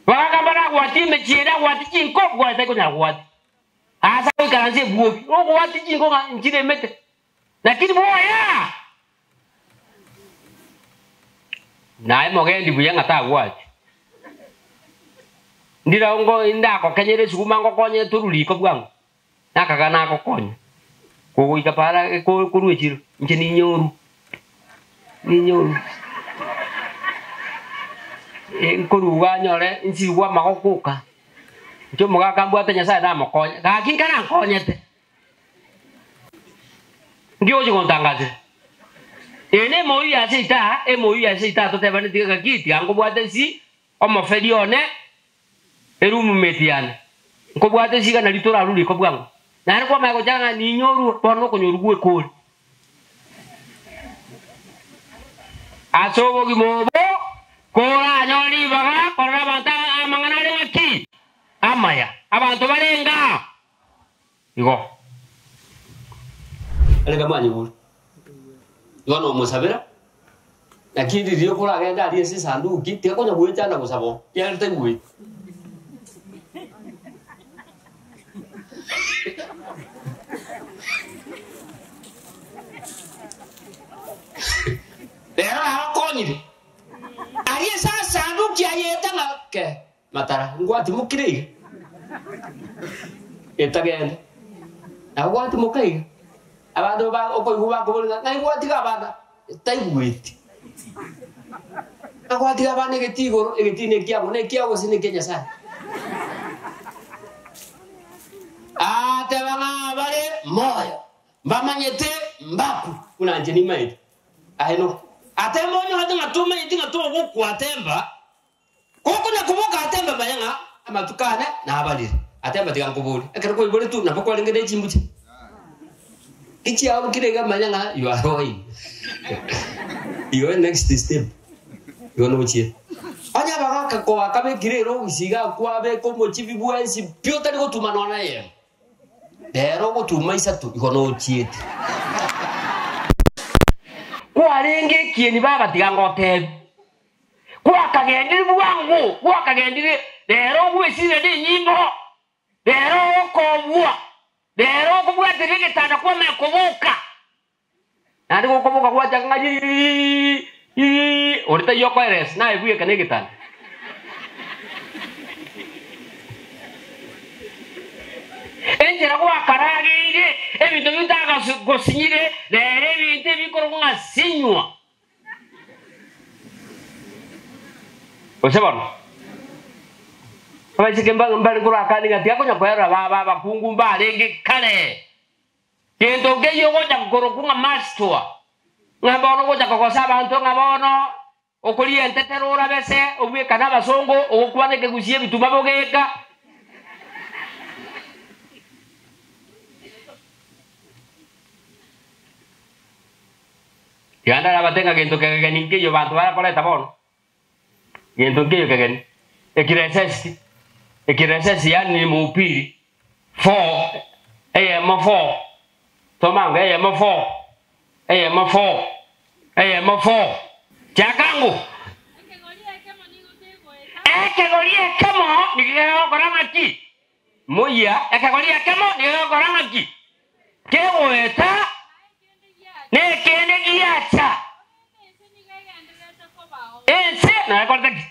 Bagakamba nagwatie emechie ere agwatie chinko, bware tari konyara gwatia. Aase agoikaransa ebwobi, ogwatia chinko ng'a nchiremete, lakini bwoya! Naye mogendi buya ng'a tagwatia. Ndire ngo ndagokenyera esuguma ngokonye torwe riko bwango, nakaga nagokonya. Kogoika para korwa echiro, inche ninyoru, ninyoru. Nkoruga nyore nsibigwe amagoko oka, inche omogaka mbwate Nyasaye namokonye, gaki nkarankonyete. Nki ogochia gontangasera? Eye nemoyio ya seito aa, emoyio ya seito aa totebaneti gaki tiga nkobwate nsi omoferi one, erumumeti yane. Nkobwate nsi iga nario torarue riko bwango. Naende kwamanya gochaka ng'a ninyorwe, bono nokonyorwa gw'ekori. Ase obogima obo koranyore ribaga korora abanto amang'ana are ng'aki? Amaya. Abanto barenge aa. Igo. Arenge mwanyigure. Igo nomosabera, naki riria okoragende aria ase esanduki, tiga konya goechanda gosaba oo, ekiagera taigweti. Rero agokonyire, aria ase esanduki ayete ng'a ke. Matara ngwatimokire iga, etagenda. Nabo gwatimoka iga, abanto ba okoigwa bakoboria ng'a ng'ai gwatiga abana, taigweti. Ng'a gwatiga abana egetii igoro, egetii nekiabo, nekiao gose nekia Nyasaye. Ateba ng'a bare moyo, mbamanyete mbaku, buna inche nimaete. Aye no. Atemba onyorete ng'a tomanyeti ng'a togokwa atemba, Gokonya koboka atembe manye ng'a amatuko ane nabarire. Atembe tiga nkoborie, ekero kwaiboretwe nabo kwarenge ne chimbuche? Ki chiaorokire iga manya ng'a you are going. Igo next step igo nochie. Onye abagaka koakabekire erogisi iga kwabeka omochibi bwensi pi otari gotuma nonya eyemo. Rero ogotuma isato igo nochiete. Kwarenge ekieni baba tiga ngotebie. Gwakagendire bwango, gwakagendire rero ogwesira nenyimbo, rero ogokobua, rero okobwateria egetanda kwamanya koboka. Naende gokoboka gwachaka ng'a yiiii yiiii, ore taiyo okoeresa, naye bweka negetanda. Enchera gwakarageire, ebinto bitagosinyire, rero ebinto ebikorokwa ng'a sinywa. Gose bono, abaiseke mbare korakani ng'a tiga konya koerora ba abakungu mbarenge kare. Gento nkeiyo ogocha korokwa ng'a mastor, ng'a bono ogocha kogosa abanto ng'a bono okoria entetero orabese obwekane abasongo ogokwana ekegusii ebituma bogeka. Tiga ndarabate ng'a gento kegeni nkeiyo banto barakoreta bono, gento nkeiyo kegeni. Ekiresesti, ekiresesti yaani ni mhubiri, four, eyemo four, soma ango eyemo four, eyemo four, eyemo four. Chaka ango. Ekegori ekemo nigo kegoeta. Ekegori ekemo nigo kegokora ng'aki? Moyia, ekegori ekemo nigo kegokora ng'aki? Kegoeta. Nekende giacha. Ense nayekorete ki?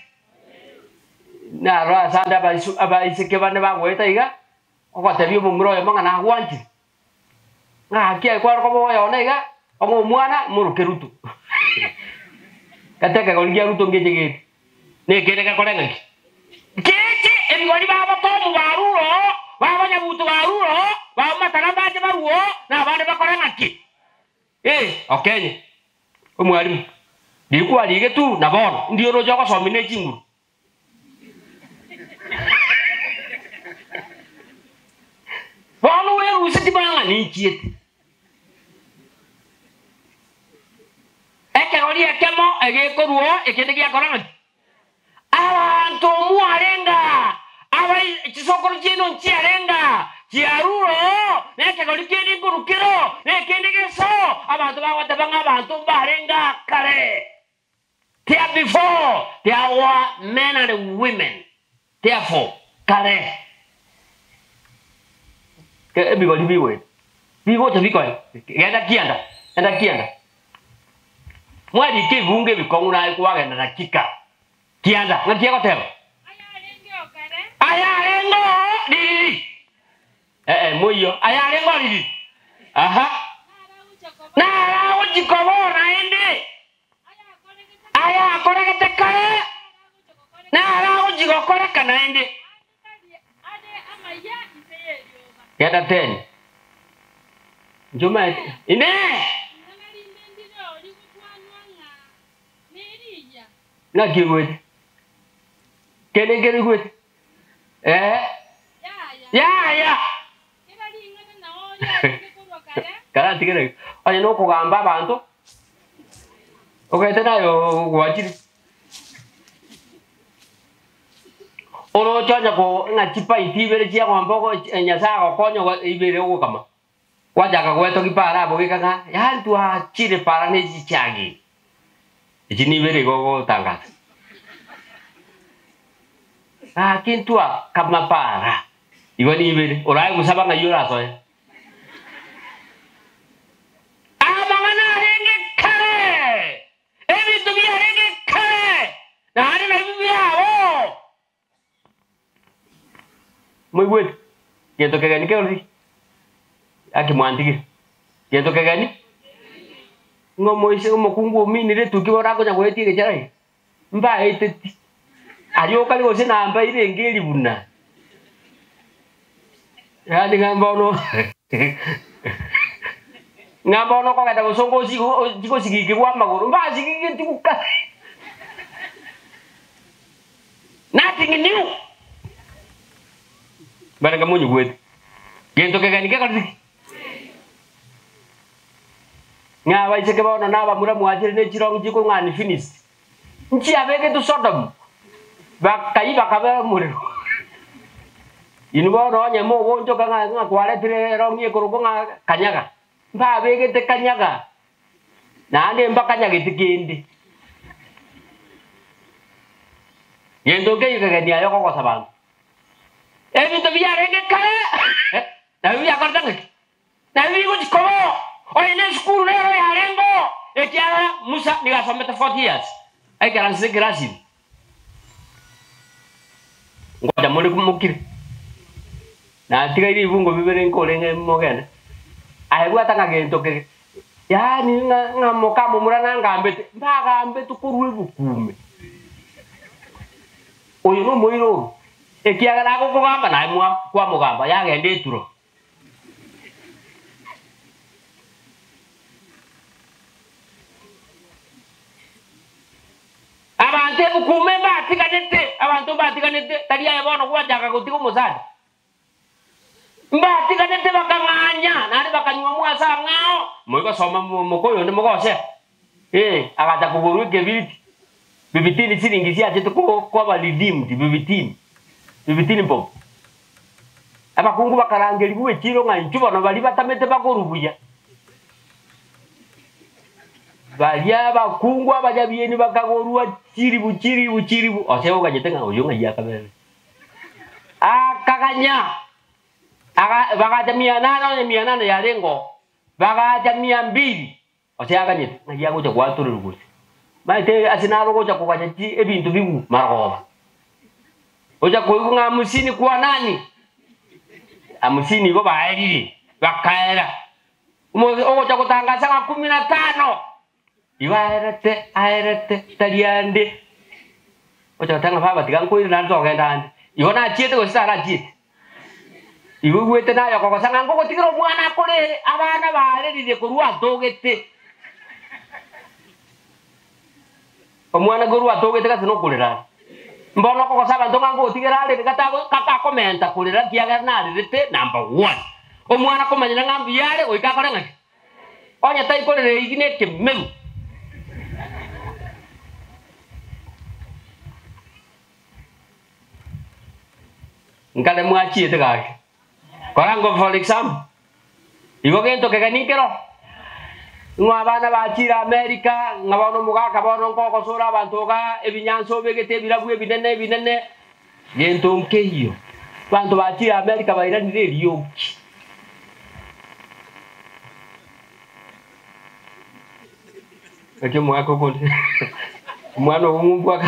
Naro ase ande abaiseke bane bagoeta iga, ogotebia omomura oyomo ng'a nagwanchire, ng'aki aye kware koba oyone iga, ong'e omwana moroke Ruto. Gati ekegori kia Ruto ngeche gete, nekende gekore ng'aki? Ngeche ebigori babo Tomu barure oo, babo Nyabuto barure oo, babo Matara mbache barue oo, na abande bakore ng'aki? Ee, okenye, omwalimu, riria kwarigetwe na bono ndi oroche ogosomia ne chinguru. Bono werusetie bono ng'a ninchiete. Ekegori ekemo egekorwa oo, ekende giakora ng'aki? Abanto mwarenge aa, abai chisokoro chiaino nchiarenge aa, chiarure oo, na ekegori kende nkorwa kere oo, na ekende gese oo, abanto bagoteba ng'a abanto mbarenge aa kare. There before there were men and women. Therefore, kare ebigori bigoeta, bigocha bikoe, genda kianda, genda kianda. Mwarika ebungo ebikong'u naye kwagenda dakika kianda, ng'aki egoteba? Ayarenge oo ririri. Ee, moiyo, ayarenge oo ririri. Aha. Naragochia koba oo naende. Ayakoregete kare, naragochia gokoreka naende. Genda teni. Inche omanyete. Inee! Naki oigwete? Kende nkere oigwete? Ee. Yaya. Karatigere onye nokogamba abanto ogete naye gwachire oroche onye ko ng'a chipaiti ibere chiagomba ogo Nyasaye agokonye ogo ibere ogokama, gwachaka gwetogia para abwo geka ng'a yaani twachire para na echichagi echi nibere igo ogotangasa. Gaki ntwakama para. Igo nibere, orae gosaba ng'ai orasoe. Amang'ana arenge kare, ebinto biarenge kare, naende nabio biabo. Moigwete? Gento kegeni kerori? Aki mwantigire? Gento kegeni? Ng'a omoise omokungu ominire etuki bono akonya goetia egechara eke? Mbaeteti, aria okare gose nambaire engeri buna, yaani ng'a bono ng'a bono okogenda gose ngosi gosigikigwa amagoro, mbasigigeti kare, nothing new. Barenge monyigwete, gento kegeni kekorete ki? Ng'a abaiseke bono na abamura mwachire ne chirong'i chikong'aa unfinished, nchiabegetwe Sodomu, bakayia bakaba omorero. Inwe bono onye mogoonchoka ng'a ng'a kwaretire erong'i ekorokwa ng'a kanyaga, mbabegete kanyaga, naende mbakanyagete kende. Gento nkeiyo kegeni aye okogosa abanto. Ebinto biarenge kare, nabio biakorete ng'aki? Nabio bigochia koba oo. Onye nesukuru nero yarenge oo, ekiagera Musa nigo asomete 40 years aikaransete ekerasi ime. Ngocha more mokire. Natigaire ebibungo bibere nkore ng'a mogende. Aye bwata ng'a gento kege, yaani ng'a ng'a mokamomura nangambete, mbagambetwe korwa ebuku ime. Oyo nomoira oo, ekiagera agokogamba naye mwa kwamogamba, yagenda eturo. Abanto ebukume mbatiganete, abanto mbatiganete, tari aye bono gwachaka gotiga omosacha. Mbatiganete bakang'anya, naende bakanyuomwa ase ang'ao. Moigosoma moka oyonde mogosea, ee, agacha kogorwa ekebiriti, bibitini chiringi chiachete koba redeemed, bibitini, bibitini bob. Abakungu bakarangerigwa echiiro ng'a inchuo bono baria batamete bagorwe buya. Baria abakungu abanyabieni bakagorwa chiribu chiribu chiribu, ose oganyete ng'a oyio ng'ai akaberire. Akaganya, aga bagacha mia nane onye mia nane yarenge oo, bagacha mia mbili, ose aganyete ng'ai agocha gwatorerwa gose. Maete ase naro ogocha koganya chi ebinto bigwe marogoba. Ocha koigwa ng'a hamsini kwa nani? Hamsini igo baerire, bakaera. Omo ogocha gotangasa ng'a kumi na tano, igo aerete aerete tari ande. Ocha goteba ng'a baba tiga nkoire naende togenda ande. Igo nachiete gose tarachiete? Igo oigwete naye okogosa ng'a nkogotigera omwana akore abana baarerire korwa atogete. Omwana korwa atogete gase nokorera are. Mbono okogosa abanto ng'a ngotigera arere gatago gatakomenta korera ekiagera narerete number one. Omwana komanyera ng'a mbuya are goika akore ng'aki? Onye taikorera eyio nekemeru. Nkare mwachiete gaki. Kora ngo for example, igo gento kegeni nkero, ng'o abana bachire America, ng'a bono omogaka bono nkogosora abanto igaa, ebinyansa obegete ebirabu ebinene ebinene. Gento nkeiyo. Abanto bachire America bairanire erioki. Naki omogaka okonde omwana ogo ng'umbu aka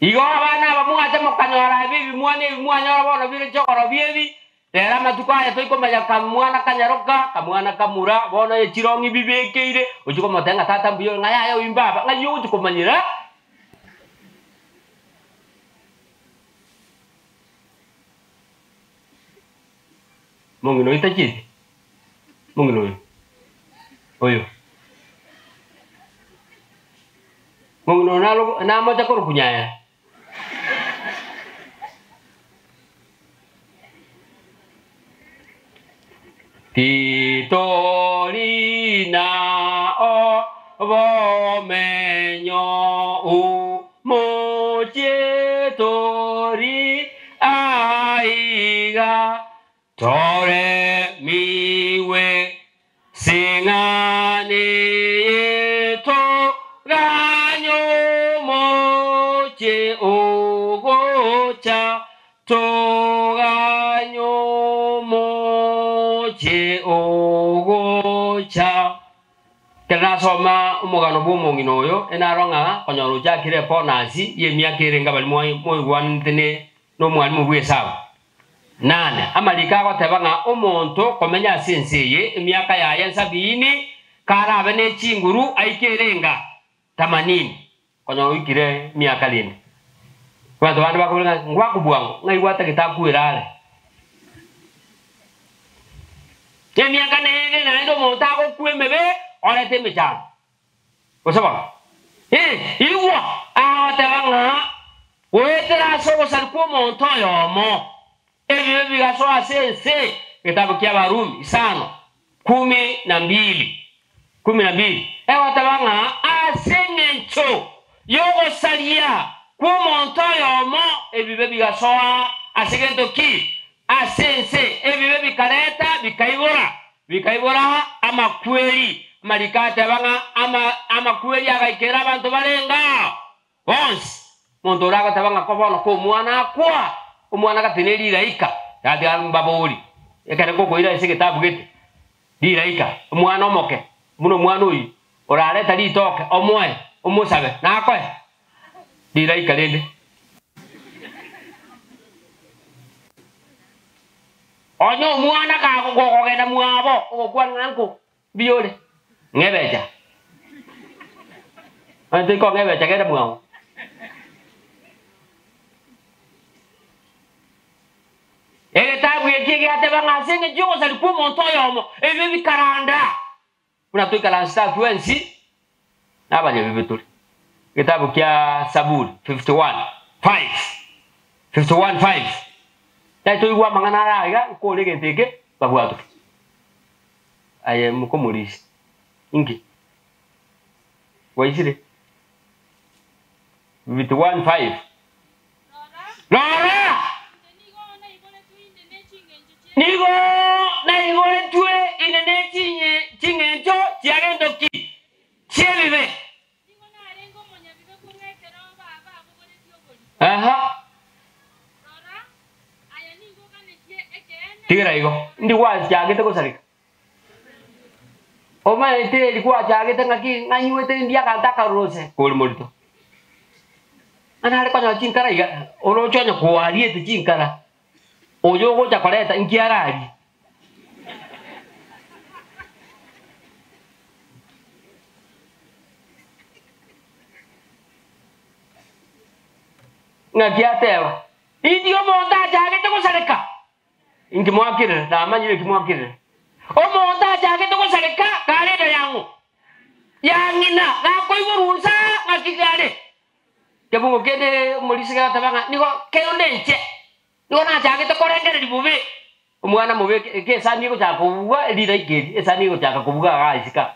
Igo abana aba mwacha mokanyora ebi ebimwana ebi mwanyora bono bire chogoro biebi, Rero amatuko aya toikomanya kamwana kanyaroka, kamwana kamura, bono echirong'i bibekeire, ochia komotebia ng'a tata mbuya ore, ng'a yaya oyio mbaba, ng'ai ogochia komanyera? Omong'ina oyo tachieti? Omong'ina oyo, oyo. Omong'ina oyo naro namocha korokwa Nyaera. Titori na obomenyo omochie tori aiga, Toremiwe sing'ani toganye omochie ogocha, toganye omochie ogocha. Ekero nasoma omogano bw'omong'ina oyo, enaro ng'a konyora ochakire ebonus y'emiaka erenge baria moigwanete nomwalimu bw'esabu. Nane, amariko agoteba ng'a omonto komenya ase ense eye emiaka yaye nsabiini, karabe ne chinguru aike erenga tamanini, konyora oikire emiaka rende. Abanto bande bakobora ng'a ngwakwa bwango, ng'ai gwatagete akwere are? Emiaka nere naende omonto agokwa emebe orete emechando. Gose bono? Ee, igwa! Agoteba ng'a goetera ase ogosari kw'omonto oyomo, ebibe bigasoa ase ense, Egetabu ki'Abarumi isano, kumi na mbili, kumi na mbili, egoteba ng'a ase engencho y'ogosaria kw'omonto oyomo ebibe bigasoa ase gento ki? Ase ense, ebibe bikareta bikaibora, bikaibora amakweri. Amariko ateba ng'a ama amakweri agaikera abanto barenge ao bonsi. Omonto ore agoteba ng'a ko bono komwana akwa, omwana gati ne rilaika, yatiga mbabori, ekere nkokoira ase egetabu gete, rilaika, omwana omoke, buna omwana oyio, orareta ritoke omoe, omosabe, nakoe rilaika rende. Onye omwana kagokogenda mwabo, ogokwana ng'a nko mbuya ore, ng'ebecha. Onye toi kong'ebecha genda mwabo. Egetabu eki egiateba ng'a ase engencho y'ogosaria kw'omonto oyomo, ebibe bikaranda. Buna toikaransete aa twensi nabanyabibe tore. Egetabu kia Saburi 51, 5, 51, 5. Tari toigwe amang'ana ara iga nkore egento eke babwatoke. Aye mokomorisia, inki? Gwaisire? 51, 5. Rora, Rora! inche nigo Nigo naiboretwe inde ne ching'encho chia gento ki? Chi'ebibe. Nigo narenge omonyabibe korwa ekero baba abogoretie oborito. Aha. Rora, aya nigo oganetie ekeene. Tigera igo. Ndi gwachagete gosareka. Omanyete eri gwachagete ng'aki ng'anywete ndi aganto akarorose kore morito. Ng'a nare konyora chinkara iga, oroche onye kwariete chinkara, oyo ogocha koreta inki ararie? Ng'aki ateba, Inki omonto achagete gosareka? Inki mwakirire? Namanyire eki mwakirire. Omonto achagete gosareka kare enda ya ng'o? Ya ng'ina, gakoiborwa inse aa, ng'aki kare? Kebungo kende omorisia gateba ng'a nigo keonde inche, nigo nachagete korengereria bobe. Omwana mobe eke esani egochaka kobuga rilaika eri, esani egochaka kobuga igaa isiko aa.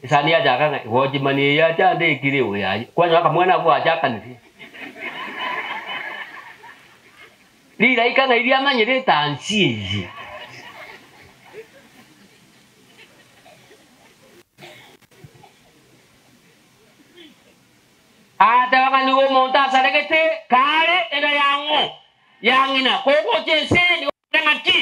Esani yachaka ng'a gochimani eye yachandekire oyo aye, kwanyora akamwana abwo gachakanirie. Rilaika ng'ai riamanyire etansi eye. Agateba ng'a nigo omonto asaregete kare enda ya ng'o? Ya ng'ina. Kogocha ense eye nigo kare ng'aki?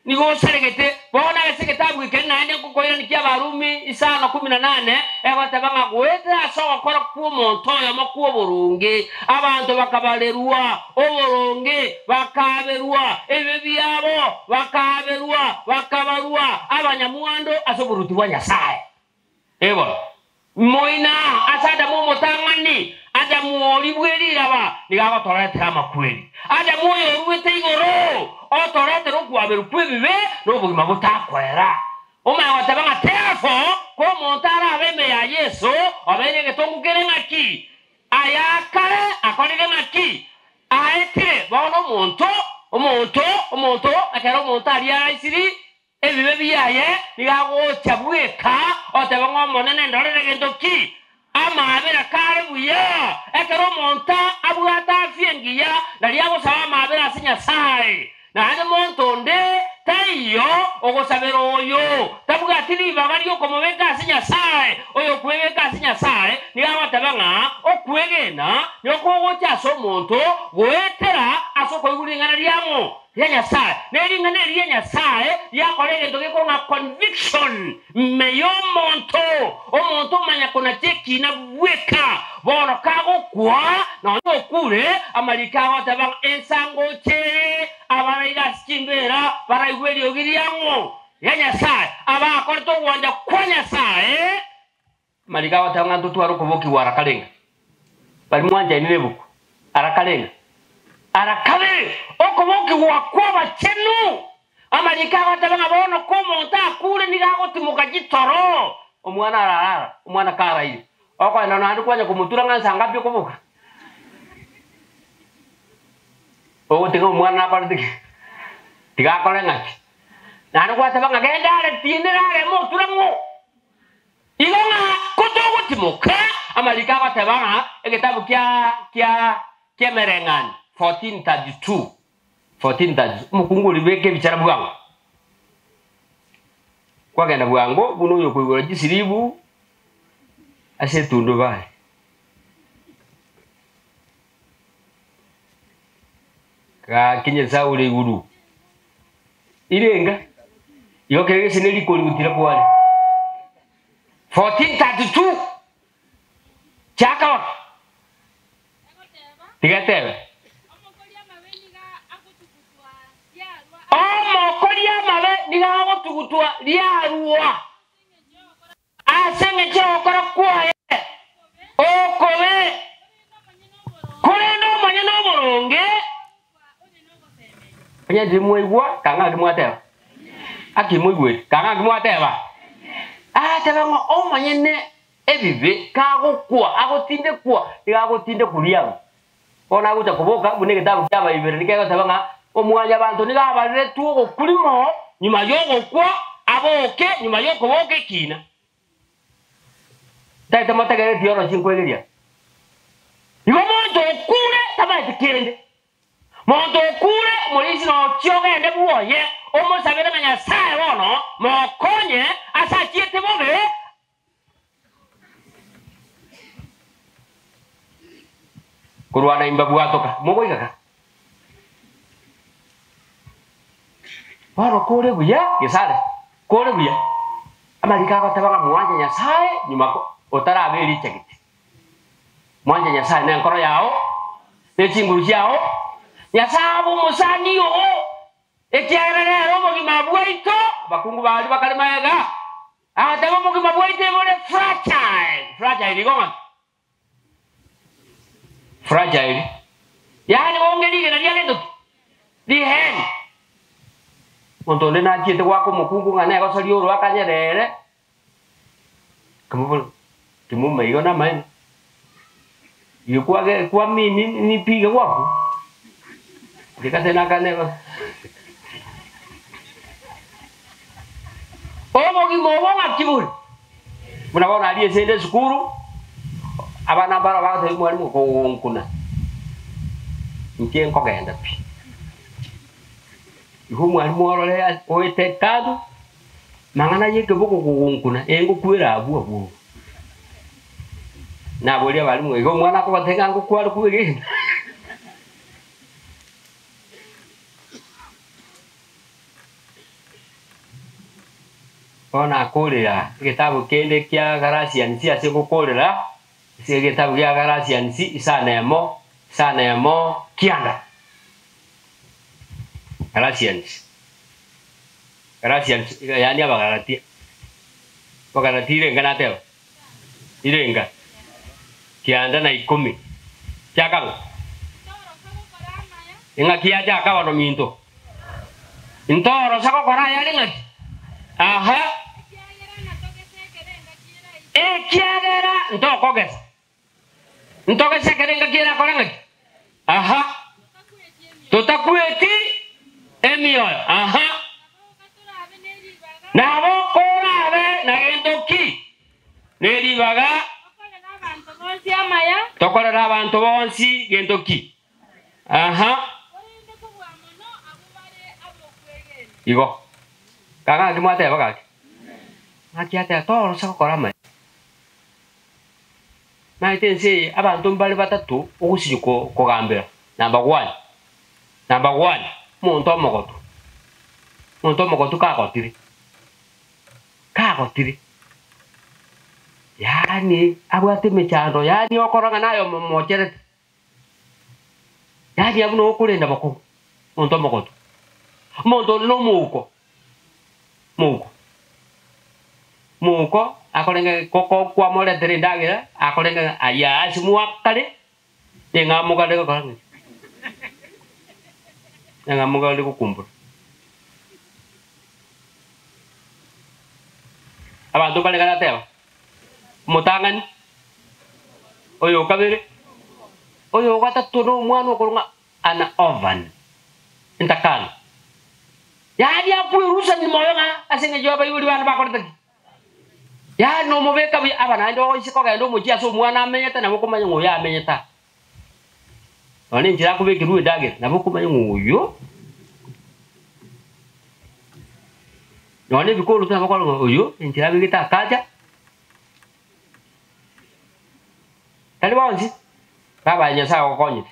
Nigo osaregete. Bono ase egetabu eke naende nkokoirania ki'Abarumi isano kumi na nane, egoteba ng'a goetera ase ogokora kw'omonto oyomo kw'oboronge, abanto bakabarerwa oboronge, bakaberwa ebibe biabo, bakaberwa, bakabarwa abanyamwando ase oboruoti bwa Nyasae. Ee bono, moina ase Adamu omotang'ani, Adamu oria bwe riraba, nigo agotoretera amakweri. Adamu oyo oruete igoro, otoretera okwaberwa kw'ebibe na obogima botakoera. Omanye goteba ng'a therefore, komonto arabe ime ya Yeso, obeire egetongu kere ng'aki? Ayakare akorire ng'aki? Aetire bono omonto, omonto, omonto, ekero omonto aria aisiri, Ebibe biaye nigo agocha bweka, oteba ng'a Omonene ndorere gento ki? Amaabera kare buya. Ekero omonto abwate afya engiya, nario agosaba amaabera ase Nyasae. Naende monto onde taiyo ogosabera oyo tabwati ribaga ri'okomobeka ase Nyasae. Oyokwebeka ase Nyasae nigo agoteba ng'a okwegena nigo kogocha ase omonto goetera ase okoigwa ring'ana riang'o. Ria Nyasae, ne ring'ana eri ria Nyasae riakora egento gekorwa ng'a conviction ime y'omonto, omonto omanya konacha ekina bweka, bono kagokwa, nonya okure, amariko agoteba ng'a ensangocha ere abaraire ase chimbeera baraigwe eriogi riang'o ria Nyasae, abakorete ogwancha kwa Nyasae. Amariko agoteba ng'a ntotware okobokigwa ara karenga? Baria mwanchaine nebuku, ara karenga? Ara kabere, okobokigwa kw'abachenu. Amariko agoteba ng'a bono komonto akure nigo agotimoka chitoro, omwana ararara, omwana karaire. Okoenda naende kwanya komotura ng'a nsa ngapi okoboka? Ogotiga omwana nakorete ki? Tiga akore ng'aki? Naende gwateba ng'a genda are tienera are moture ng'o? Igo ng'a kotogotimoka, amariko agoteba ng'a egetabu kia kia ki'Emereng'anio 14:32, 14:32, omokungu oria beka ebichara bwango, kwagenda bwango buna oyokoigora chisiribu ase etundubari. Gaki Nyasae ore iguru, irenga, igo kere gese ne rikori gotira kware. 14:32 Chaka bono. Egoteba, Tiga etebe. Omokori amabe nigo agotugutwa riarua Omokori amabe nigo agotugutwa riarua ase engencho y'ogokora ase engencho y'ogokora kwaye okobe, korende omonyene oboronge Onye timwaigwa, kang'a ki mwateba? Aki moigwete, kang'a ki mwateba? Agateba ng'a omonyene ebibe kagokwa, agotindekwa, nigo agotindekwa riago. Bono agocha koboka buna egetabu kia Abaibirania kegoteba ng'a omwanyabanto nigo abareretwe ogokurimo nyuma y'ogokwa, aboke nyuma y'okoboka ekina. Ntagete motegerere theology nkwegeria. Igo monto okure tamaeti kende. Monto okure omorisia nochia ogende bwoye omosabere ng'a Nyasae bono mokonye ase achiete bobe. Korwana imba bwatoka mogoika ka. Bono kore buya gesare, kore buya. Amariko agoteba ng'a mwanche Nyasae nyuma otaraba erichagete. Mwanche Nyasae nenkoro yao, ne chinguru chiao. Nyasae abe omosani oo, ekiagera nere obogima bwaito. Abakungu baria bakare magega, agateba obogima bwaito ebore fragile, fragile igo ng'aki? Fragile, yaani bonge rigena ria gento ki? Riheni. Omonto onde nachiete goaka omokungu ng'a negosoria oro akanyerere, Akamobora, Timuma igo namaene, igo kwage kwamini nipiga gwaku, reka tenakane igo. Obogima obo ng'aki bore? Buna bono aria ase ende esukuru, abana mbaro bagotebia omwalimu kogonkuna, inche nkogenda pi. Igo omwalimu orore oete kando. Mang'ana y'ekeboko kogonkuna, ee ngokwera abwo abwo. Naboria abalimu, iga omwana akogotebia ng'a ngokware kwegena? Bono nakorera egetabu kende kia Galatians ase ngokorera, ase egetabu gia Galatians isano emo, isano emo kianda. Galatians, Galatians yaani Abagalatia, Abagalatia irenga nateba? Irenga kianda na ikomi. Chaka ng'o? Eng'aki yachaka bono minto. Intorosa gokora ayare ng'aki? Aha. Ekiagera ntokogesa. Ntogese ekero engaki erakore ng'aki? Aha. Totakweti emioyo. Aha. Nabo korabe na gento ki? Ne ribaga. Tokorere abanto bonsi gento ki? Aha. Igo. Kaga ng'aki mwateba gaki? Ng'aki ateba torosa gokora amaya. Naete ense eye abanto mbare batato ogosinywa kogambera, number one, number one, omonto omogotu, omonto omogotu kagotire, kagotire, yaani abwate emechando yaani okora ng'a naye omomocherete, yaani abwo nigo okorenda bokong'u, omonto omogotu. Omonto onde na omouko, mouko, mouko akorenge koko kwamoretera endagera akorenge ng'a aye ase mwakare ning'a mogare gokora ng'aki, ning'a mogare gokumbura. Abanto mbarenge nateba, omotang'ani, oyo okabere, oyo ogatato na omwana okorwa ng'a An orphan, entakana. Yaani akwerusania moyo ng'a ase engencho y'abaibori bane bakorete ki? Yaani nomobeka buya aba naende oise kogenda omochie ase omwana amenyete nabo okomanya ng'a oyo amenyete aa. Nonya enchera akobekerwa endagera nabo okomanya ng'a oyo, nonya ebikoroto nabo okorora ng'a oyo enchera abegete akacha, tari bonsi. Baba Nyasae agokonyete.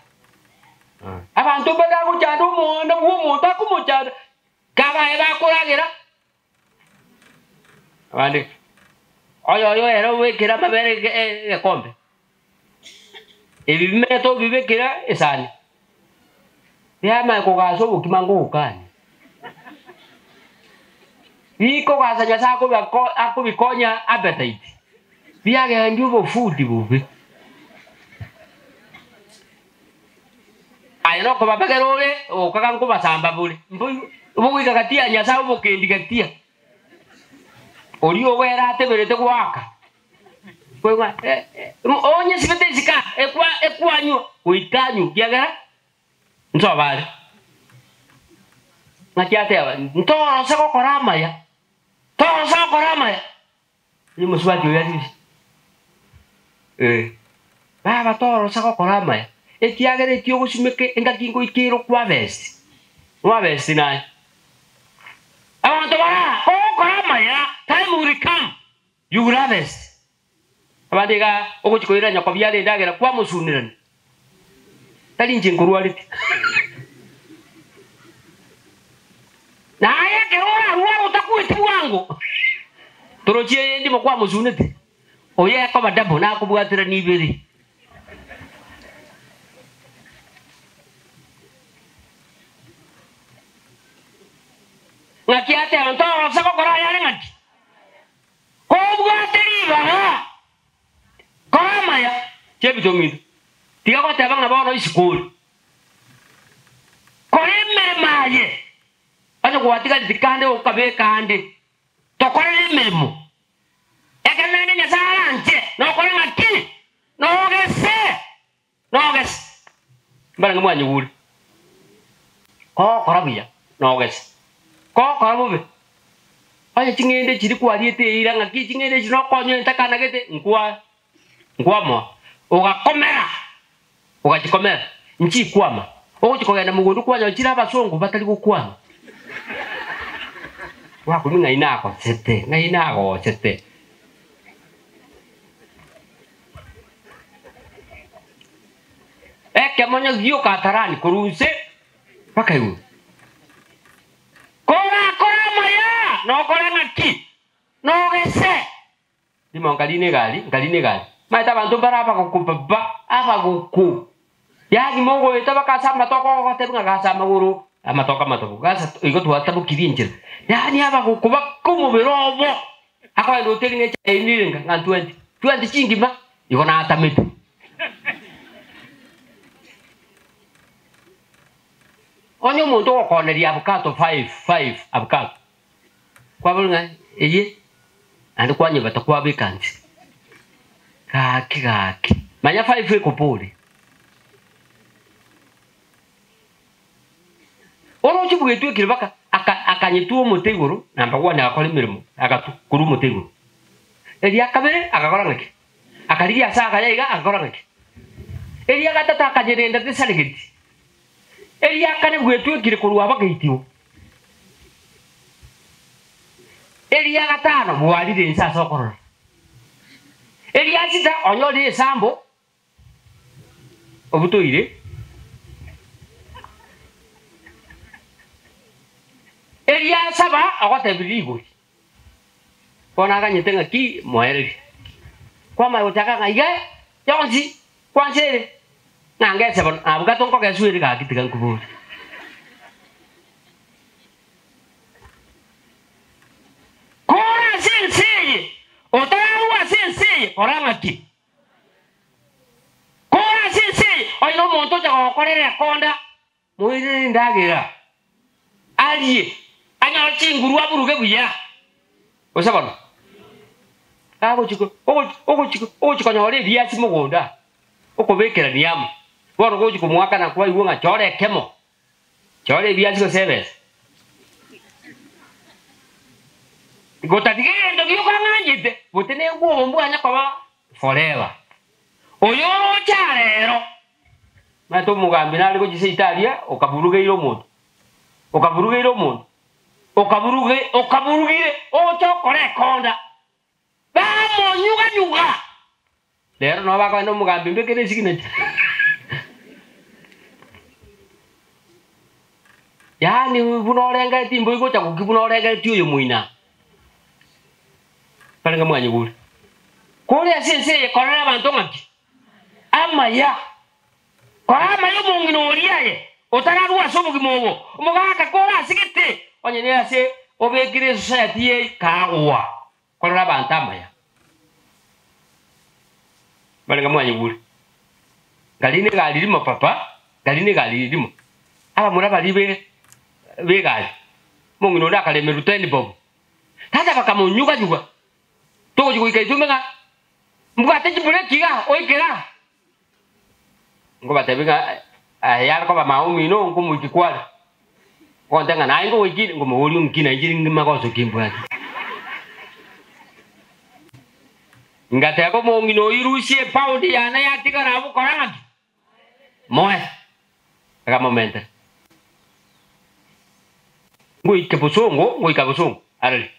Abanto mbare agochanda omoanda bw'omonto akomochanda, kabaye bakoragera. Abande, oyoyo ere obekere amabere egekombe, ebi bimete obibekere esani, biamanya kogasa obokima ngogokania. Bikogasa Nyasae akobikonya appetite, biagendia obofudi bobe. Aye nokobabegera ore ogokaga nkobasamba bore, bogoika gati ya Nyasae obokendi gatia, oria ogo ere ateberete goaka. Koigwa onye sibete isiko aa, ekwanywa goika anywe, ekiagera Nsoba are. Ng'aki ateba, Ntorose gokora amaya, torose gokora amaya. Onye omosubati oria ase eh, baba torose gokora amaya, ekiagera eki ogosimeka engaki ngoika ere okwabesti, nwabesti naye. Abanto bare aa, kogokora amaya, time will come, you will harvest. Abande iga ogochia koirera nyoko biara endagera kwamosunerania, tari inche nkorwarete. Na aye ekero orarware otakweti bwango, torochia eyende ime kwamosunete, oyo ekoba double nakobwaterania ibere. Ng'aki ateba, Ntorose gokora ayare ng'aki? Kobwate ribaga kora amaya chi'ebito minto, tiga goteba ng'a bono isiko ore. Kora emeremo aye, onye gwatigareti kande okabeka ande, tokorere emeremo. Ekero naende Nyasae aranche, nokore ng'aki? Nogese, nogese. Mbarenge mwanyigure? Kogokora buya, nogese. Kogokora bobe, onye ching'ende chiria kwariete eira ng'aki ching'ende echi nokonywa entakanagete, nkwa nkwamoa. Ogakomera, ogachikomera, nchikwama. Ogochia kogenda mogondo kwanyora chire abasongo batari gokwama. Gwakumia ng'ai nagosete, ng'ai nagosete. Ekemonyo gioka atarani korwa inse mpaka igoro. Korakore amaya, nokore ng'aki? Nogese. Rimo nkarina egari, nkarina egari. Maete abanto mbare abagoku baba, abagoku. Yaani mogoeta baka ase amatoke ogotebia ng'a gasa amagoro, amatoke amatobu, gasa igo twatabokirie enchera. Yaani abagoku baka omobere obo, akogenda oteri ng'a echae eyio nere ng'a ntwenti, twenti chingima, igo natamete. Onye omonto ogokoneria avocado five, five avocado, kwabora ng'a eye, naende kwanyebata kwabeka nse, gaki gaki, manya five ekobore. Oroche bwetwekire baka aka akanyetua omote igoro, number one agakora emeremo, agatwa korwa omote igoro. Eria kabere agakora ng'aki? Akarigia ase agaya iga agakora ng'aki? Eria gatato akanyerenda tesaregeti. Eria kane bwetwekire korwa abagaitiwa. Eria gatano bwarire inse ase okorora. Eria sita onyorire esambo obutoire. Eria saba ogotebirie rigori. Bono aganyete ng'aki moererie. Kwamanya gochaka ng'a iga yonsi kwanseire ng'a ngese bono abwo gato nkogeswa ere gaki tiga nkobori. Kore ase ense eye, otararua ase ense eye, kora ng'aki? Kore ase ense eye, onye nomonto ocha gogokorera ekonda, Moirere endagera, arie, anyore chinguru aburuge buya. Gose bono, agochia ogochia ogochia konyora ebiasi mogondo aa, okobekerania amo, bono gochia komoakana kwaigwa ng'a chora ekemo, chora ebiasi gose ebesa. Gotatiga egento gioka ng'anchete, bote nengwobo mbwanya koba forever. Oyo oroche arero. Omanyete omogambi nare gochia seito aria, okaburugeire omonto, okaburugeire omonto, okaburuge okaburugire, oche okore ekonda, bamonyuganyuga. Rero nabo bakogenda omogambi mbekere esignature. Yaani buna orengeretie mboi gocha gokia buna orengeretie oyo moina. Barenge mwanyigure. Kore ase ense eye korera abanto ng'aki? Amaya. Kora amaya omong'ina oria aye otararua ase obogima obo, omogaka kore ase gete, onye ne ase obekire esociety ye kagwa. Korera abanto amaya. Barenge mwanyigure. Nkarina egari rimo papa, nkarina egari rimo. Abamura baria be begari, omong'ina onde akaremerwa ten bob. Tata bakamonyuga-nyuga, togochia goika intwe ng'a mbwate chibreki iga oikere aa. Nkobatebia ng'a aye yare koba mama omino nkomoikia kware, ogontebia ng'a naye nkogoikia nkomoboria ong'iki nainche ning'ima gosokia mbwate. Ngateba omong'ina oyio rusia epaundi yane yatigara abwo kora ng'aki? Moe. Akamomentera. Ngoike bosongo, ngoika bosongo, arari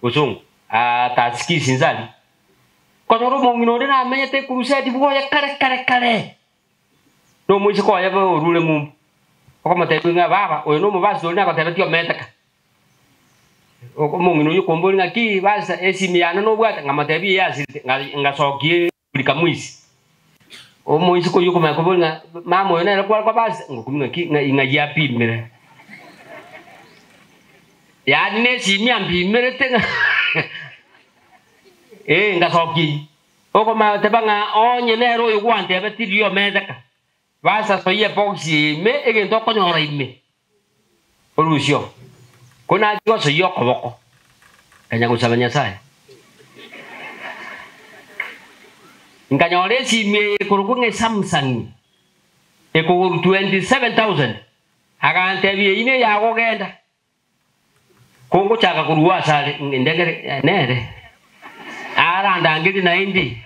bosongo, atasikisi inse aria. Konyora omong'ina onde namenyete ekuruseti bwoye kare kare kare, na omoiseke oye orure ng'umbu, okomotebia ng'a baba, oyo nomobasi oria nagotebetie omenteka. Omong'ina oyio okomboria ng'aki basa esimi yane nobwate, nkamotebia eyasirete, ngasokia Rika moisi. Omoiseke oyio okomanya koboria ng'a mama oyo nere kware koba ase ngokumia ng'aki ng'a ing'ai apimire. Yaani nesimi ampimerete ng'a eh ngasokia eyio. Okomanya goteba ng'a onye nere oyo gwantebetie riria omenteka, basasoyie ebox ime egento okonyora ime, orusie oo. Ko nachia gosoyia okoboko, nkanya gosaba Nyasaye. Nkanyora esimi eye ekorokwa ng'a eSamsung, ekogorwa 27,000, agantebia eyio neyagogenda. Kongochaka korwa asare ndengere nere, arandangerie naende.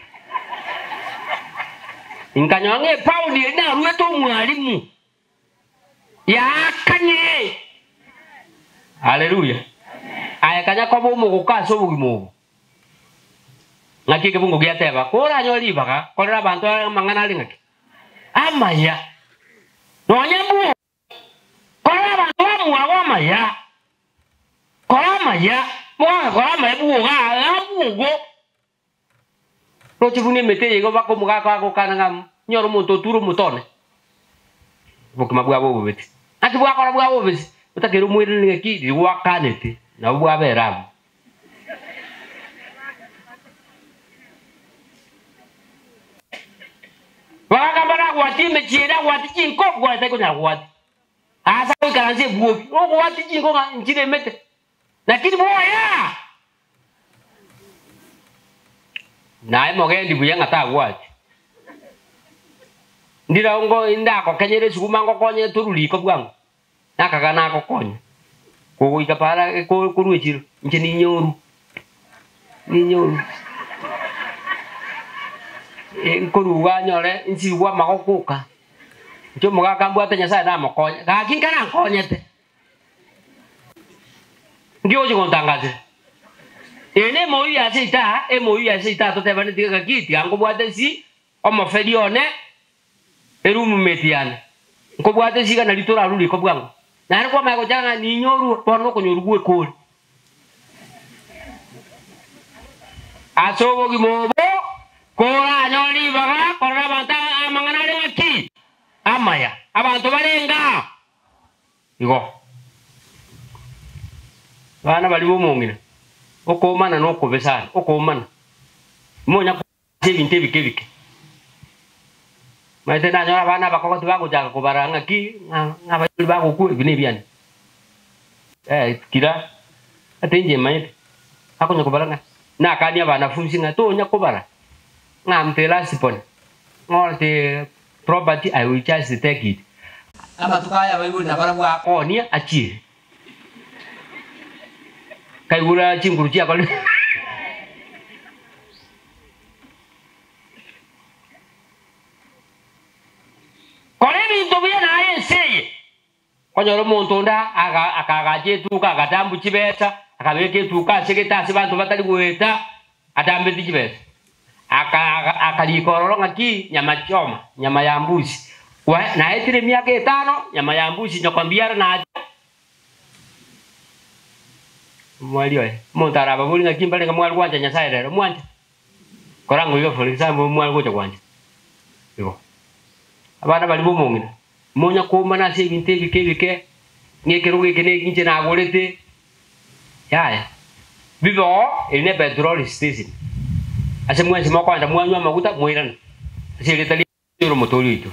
Nkanyora ng'a epaundi eria naruete omwalimu yaakanyire. Haleluya! Aye kanya koba omogoka ase obogima obo. Ng'aki ekebungo giateba, Koranyore ribaga, korera abanto amang'ana are ng'aki? Amaya. Nonye mbwo, kora abanto bamwabo amaya. Kora amaya, bono kora amaya bwoga aa bwogo. Roche buna emete eye igo bakomogaka agokana ng'a nyore omonto oture omote one. Obokima bwabo obobeti. Naki bwakora bwaba obobesi, otakeire omoiranie ng'aki riria gwakanete nabo bwabera abwo. Bagakamba nagwatie emechie ere agwatie chinko, bware tari konyara gwatia. Aase agoikaransa ebwobi, ogwatie chinko ng'a nchiremete, lakini bwoya! Naye mogendi buya ng'a tagwati. Ndire ngo ndagokenyera esuguma ngokonye torwe riko bwango, nakaga nagokonya. Kogoika para korwa echiro, inche ninyoru, ninyoru. Nkoruga nyore nsibwe amagoko oka, inche omogaka mbwate Nyasaye namokonye, gaki nkarankonyete. Nki ogochia gontangasera? Eye nemoyio ya seita, emoyio ya seita totebaneti gaki, tiga nkobwate esi, omoferi one, erumumeti yane. Nkobwate esi iga nario torarue riko bwango. Naende kwamanya gochaka ng'a ninyorue, bono nokonyorwa gw'ekori. Ase obogima obo, koranyore ribaga korora abanto amang'ana are ng'aki? Amaya. Abanto barenge aa. Igo, abana baria b'omong'ina, okoomana nokobe sana, okoomana. Timonya koa ebinto ebike ebike. Omanyete nanyora abana abakong'u tibagochaka kobara ng'aki ng'a ng'a abaibori bagokwa ebi nebiane. Eh kira, ate inche emanyete, akonya kobara ng'a nakania abanafunsi ng'a tonya kobara ng'a am the last born, ng'a or the property I will just take it. Amatuko aya abaibori nabarabwo akoonia achiire. Kaigure chinguru chiakorire. Kora ebinto buya naye ense eye. Konyora omonto onde akaagacha etuka, agatambwa chibesa, akabeka etuka ase gete ase abanto batari goeta, atambeti chibesa. Akarika ororo ng'aki nyama choma, nyama ya mbusi. Naetire emiaka etano, nyama ya mbusi nyoko mbiara nacha. Omweri oye, omonto arababorie ng'aki mbarenge mware gwancha Nyasae rero, mwanche? Korang'o iga for example mware gocha gwancha. Igo. Abana baria b'omong'ina, monya koumana ase ebinto ebike ebike, ng'a ekerogo eke ne inche nagorete, yaya. Bibe oo, eri ne petrol station, ase mwensi mokoenda mwanywa amaguta mwairana, ase erieta ria Yeso omotoori oito.